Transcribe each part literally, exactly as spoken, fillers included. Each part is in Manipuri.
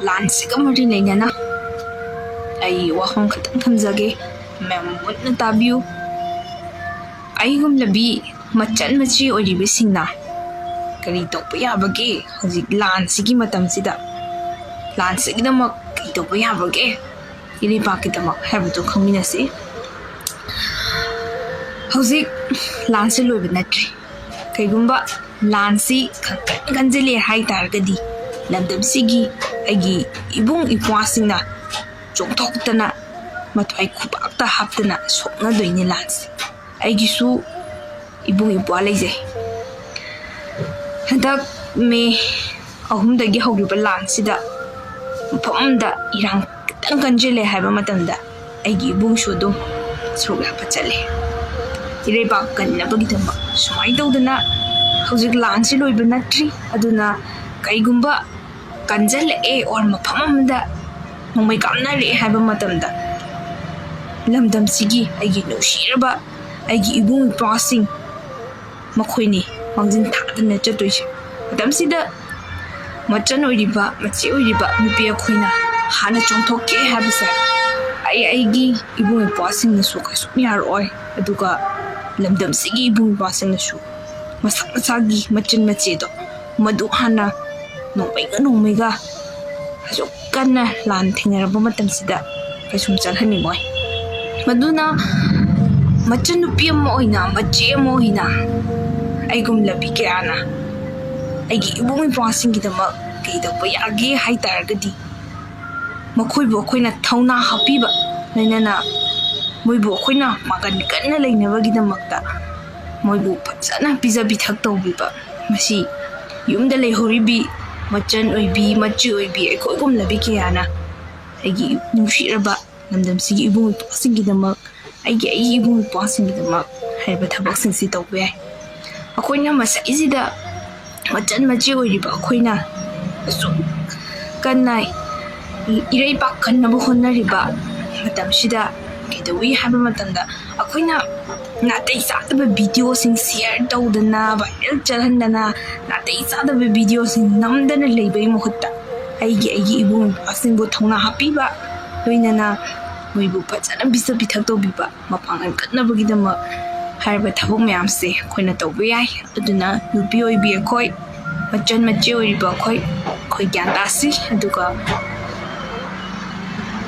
ꯂꯥꯟꯁꯤꯒ ꯃꯔꯤ ꯂꯩꯅꯅ ꯑꯩ ꯋꯥꯐꯝ ꯈꯛꯇꯪ ꯊꯝꯖꯒꯦ, ꯃꯌꯥꯝ ꯃꯨꯟꯅ ꯇꯥꯕꯤꯌꯨ꯫ ꯑꯩꯒꯨꯝꯂꯕꯤ ꯃꯆꯟ ꯃꯆꯦ ꯑꯣꯏꯔꯤꯕꯁꯤꯡꯅ ꯀꯔꯤ ꯇꯧꯕ ꯌꯥꯕꯒꯦ? ꯍꯧꯖꯤꯛ ꯂꯥꯟꯁꯤꯒꯤ ꯃꯇꯝꯁꯤꯗ ꯂꯥꯟꯁꯤꯒꯤꯗꯃꯛ ꯀꯔꯤ ꯇꯧꯕ ꯌꯥꯕꯒꯦ? ꯏꯔꯩꯄꯥꯛꯀꯤꯗꯃꯛ ꯍꯥꯏꯕꯗꯨ ꯈꯪꯃꯤꯟꯅꯁꯤ꯫ ꯍꯧꯖꯤꯛ ꯂꯥꯟꯁꯤ ꯂꯣꯏꯕ ꯅꯠꯇ꯭ꯔꯤ꯫ ꯀꯩꯒꯨꯝꯕ ꯂꯥꯟꯁꯤ ꯈꯪꯀꯟ ꯀꯟꯖꯜꯂꯦ ꯍꯥꯏ ꯇꯥꯔꯒꯗꯤ, ꯂꯝꯗꯝꯁꯤꯒꯤ ꯑꯩꯒꯤ ꯏꯕꯨꯡ ꯏꯄ꯭ꯋꯥꯁꯤꯡꯅ ꯆꯣꯡꯊꯣꯛꯇꯅ ꯃꯊ꯭ꯋꯥꯏ ꯈꯨꯄꯥꯛꯇ ꯍꯥꯞꯇꯅ ꯁꯣꯛꯅꯗꯣꯏꯅꯤ ꯂꯥꯟꯁꯤ꯫ ꯑꯩꯒꯤꯁꯨ ꯏꯕꯨꯡ ꯏꯄ꯭ꯋꯥ ꯂꯩꯖꯩ꯫ ꯍꯟꯗꯛ ꯃꯦ ꯑꯍꯨꯝꯗꯒꯤ ꯍꯧꯈꯤꯕ ꯂꯥꯟꯁꯤꯗ ꯃꯐꯝ ꯑꯃꯗ ꯏꯔꯥꯡ ꯈꯤꯇꯪ ꯀꯟꯖꯜꯂꯦ ꯍꯥꯏꯕ ꯃꯇꯝꯗ ꯑꯩꯒꯤ ꯏꯕꯨꯡꯁꯨ ꯑꯗꯨꯝ ꯁꯔꯨꯛ ꯌꯥꯕ ꯆꯠꯂꯦ, ꯏꯔꯩꯄꯥꯛ ꯀꯟꯅꯕꯒꯤꯗꯃꯛ꯫ ꯁꯨꯃꯥꯏꯅ ꯇꯧꯗꯅ ꯍꯧꯖꯤꯛ ꯂꯥꯟꯁꯤ ꯂꯣꯏꯕ ꯅꯠꯇ꯭ꯔꯤ꯫ ꯑꯗꯨꯅ ꯀꯩꯒꯨꯝꯕ ꯀꯟꯖꯜꯂꯛꯑꯦ or ꯃꯐꯝ ꯑꯃꯗ ꯅꯣꯡꯃꯩ ꯀꯥꯞꯅꯔꯛꯑꯦ ꯍꯥꯏꯕ ꯃꯇꯝꯗ, ꯂꯝꯗꯝꯁꯤꯒꯤ ꯑꯩꯒꯤ ꯅꯨꯡꯁꯤꯔꯕ ꯑꯩꯒꯤ ꯏꯕꯨꯡ ꯏꯄ꯭ꯋꯥꯁꯤꯡ, ꯃꯈꯣꯏꯅꯤ ꯃꯥꯡꯖꯤꯟ ꯊꯥꯗꯅ ꯆꯠꯇꯣꯏꯁꯦ꯫ ꯃꯇꯝꯁꯤꯗ ꯃꯆꯟ ꯑꯣꯏꯔꯤꯕ, ꯃꯆꯦ ꯑꯣꯏꯔꯤꯕ ꯅꯨꯄꯤ ꯑꯩꯈꯣꯏꯅ ꯍꯥꯟꯅ ꯆꯣꯡꯊꯣꯛꯀꯦ ꯍꯥꯏꯕꯁꯦ ꯑꯩ ꯑꯩꯒꯤ ꯏꯕꯨꯡ ꯏꯄ꯭ꯋꯥꯁꯤꯡꯅꯁꯨ ꯀꯩꯁꯨꯝ ꯌꯥꯔꯛꯑꯣꯏ꯫ ꯑꯗꯨꯒ ꯂꯝꯗꯝꯁꯤꯒꯤ ꯏꯕꯨꯡ ꯏꯄ꯭ꯋꯥꯁꯤꯡꯅꯁꯨ ꯃꯁꯥ ꯃꯁꯥꯒꯤ ꯃꯆꯟ ꯃꯆꯦꯗꯣ ꯃꯗꯨ ꯍꯥꯟꯅ ꯅꯣꯡꯃꯩꯒ ꯅꯣꯡꯃꯩꯒ ꯑꯁꯨꯛ ꯀꯟꯅ ꯂꯥꯟ ꯊꯦꯡꯅꯔꯕ ꯃꯇꯝꯁꯤꯗ ꯀꯩꯁꯨꯝ ꯆꯠꯍꯟꯅꯤꯡꯉꯣꯏ꯫ ꯃꯗꯨꯅ ꯃꯆꯟꯅꯨꯄꯤ ꯑꯃ ꯑꯣꯏꯅ, ꯃꯆꯦ ꯑꯃ ꯑꯣꯏꯅ ꯑꯩꯒꯨꯝꯂꯕꯤ ꯀꯌꯥꯅ ꯑꯩꯒꯤ ꯏꯕꯨꯡ ꯏꯄ꯭ꯋꯥꯁꯤꯡꯒꯤꯗꯃꯛ ꯀꯩꯗꯧꯕ ꯌꯥꯒꯦ ꯍꯥꯏ ꯇꯥꯔꯒꯗꯤ, ꯃꯈꯣꯏꯕꯨ ꯑꯩꯈꯣꯏꯅ ꯊꯧꯅꯥ ꯍꯥꯞꯄꯤꯕ, ꯂꯣꯏꯅꯅ ꯃꯣꯏꯕꯨ ꯑꯩꯈꯣꯏꯅ ꯄꯥꯡꯒꯜ ꯀꯟꯅ ꯂꯩꯅꯕꯒꯤꯗꯃꯛꯇ ꯃꯣꯏꯕꯨ ꯐꯖꯅ ꯄꯤꯖ ꯄꯤꯊꯛ ꯇꯧꯕꯤꯕ, ꯃꯁꯤ ꯌꯨꯝꯗ ꯂꯩꯍꯧꯔꯤꯕꯤ ꯃꯆꯟ ꯑꯣꯏꯕꯤ, ꯃꯆꯦ ꯑꯣꯏꯕꯤ ꯑꯩꯈꯣꯏꯒꯨꯝꯂꯕꯤ ꯀꯌꯥꯅ ꯑꯩꯒꯤ ꯅꯨꯡꯁꯤꯔꯕ ꯂꯝꯗꯝꯁꯤꯒꯤ ꯏꯕꯨꯡ ꯏꯄ꯭ꯋꯥꯁꯤꯡꯒꯤꯗꯃꯛ, ꯑꯩꯒꯤ, ꯑꯩꯒꯤ ꯏꯕꯨꯡ ꯏꯄ꯭ꯋꯥꯁꯤꯡꯒꯤꯗꯃꯛ ꯍꯥꯏꯔꯤꯕ ꯊꯕꯛꯁꯤꯡꯁꯤ ꯇꯧꯕ ꯌꯥꯏ꯫ ꯑꯩꯈꯣꯏꯅ ꯃꯁꯤꯗꯩꯁꯤꯗ ꯃꯆꯟ ꯃꯆꯦ ꯑꯣꯏꯔꯤꯕ ꯑꯩꯈꯣꯏꯅ ꯑꯁꯨꯛ ꯀꯟꯅ ꯏꯔꯩꯄꯥꯛ ꯀꯟꯅꯕ ꯍꯣꯠꯅꯔꯤꯕ ꯃꯇꯝꯁꯤꯗ ꯀꯩꯗꯧꯏ ꯍꯥꯏꯕ ꯃꯇꯝꯗ, ꯑꯩꯈꯣꯏꯅ ꯅꯥꯇꯩ ꯆꯥꯗꯕ ꯚꯤꯗꯤꯑꯣꯁꯤꯡ ꯁꯤꯌꯔ ꯇꯧꯗꯅ, ꯚꯥꯏꯔꯦꯜ ꯆꯠꯍꯟꯗꯅ, ꯅꯥꯇꯩ ꯆꯥꯗꯕ ꯚꯤꯗꯤꯑꯣꯁꯤꯡ ꯅꯝꯗꯅ ꯂꯩꯕꯒꯤ ꯃꯍꯨꯠꯇ, ꯑꯩꯒꯤ ꯑꯩꯒꯤ ꯏꯕꯨꯡ ꯏꯄ꯭ꯋꯥꯁꯤꯡꯕꯨ ꯊꯧꯅꯥ ꯍꯥꯞꯄꯤꯕ, ꯂꯣꯏꯅꯅ ꯃꯣꯏꯕꯨ ꯐꯖꯅ ꯄꯤꯖ ꯄꯤꯊꯛ ꯇꯧꯕꯤꯕ, ꯃꯄꯥꯡꯒꯜ ꯀꯟꯅꯕꯒꯤꯗꯃꯛ ꯍꯥꯏꯔꯤꯕ ꯊꯕꯛ ꯃꯌꯥꯝꯁꯦ ꯑꯩꯈꯣꯏꯅ ꯇꯧꯕ ꯌꯥꯏ꯫ ꯑꯗꯨꯅ ꯅꯨꯄꯤ ꯑꯣꯏꯕꯤ ꯑꯩꯈꯣꯏ, ꯃꯆꯟ ꯃꯆꯦ ꯑꯣꯏꯔꯤꯕ ꯑꯩꯈꯣꯏ, ꯑꯩꯈꯣꯏ ꯒ꯭ꯌꯥꯟ ꯇꯥꯁꯤ, ꯑꯗꯨꯒ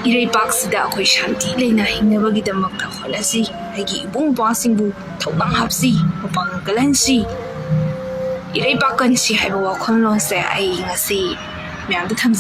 ꯏꯔꯩꯄꯥꯛꯁꯤꯗ ꯑꯩꯈꯣꯏ ꯁꯥꯟꯇꯤ ꯂꯩꯅ ꯍꯤꯡꯅꯕꯒꯤꯗꯃꯛꯇ ꯍꯣꯠꯅꯁꯤ꯫ ꯑꯩꯒꯤ ꯏꯕꯨꯡ ꯏꯄ꯭ꯋꯥꯁꯤꯡꯕꯨ ꯊꯧꯅꯥ ꯍꯥꯞꯁꯤ, ꯃꯄꯥꯡꯒꯜ ꯀꯜꯍꯟꯁꯤ, ꯏꯔꯩꯄꯥꯛ ꯀꯟꯁꯤ ꯍꯥꯏꯕ ꯋꯥꯈꯜꯂꯣꯟꯁꯦ ꯑꯩ ꯉꯁꯤ ꯃꯌꯥꯝꯗ ꯊꯝꯖꯒꯦ꯫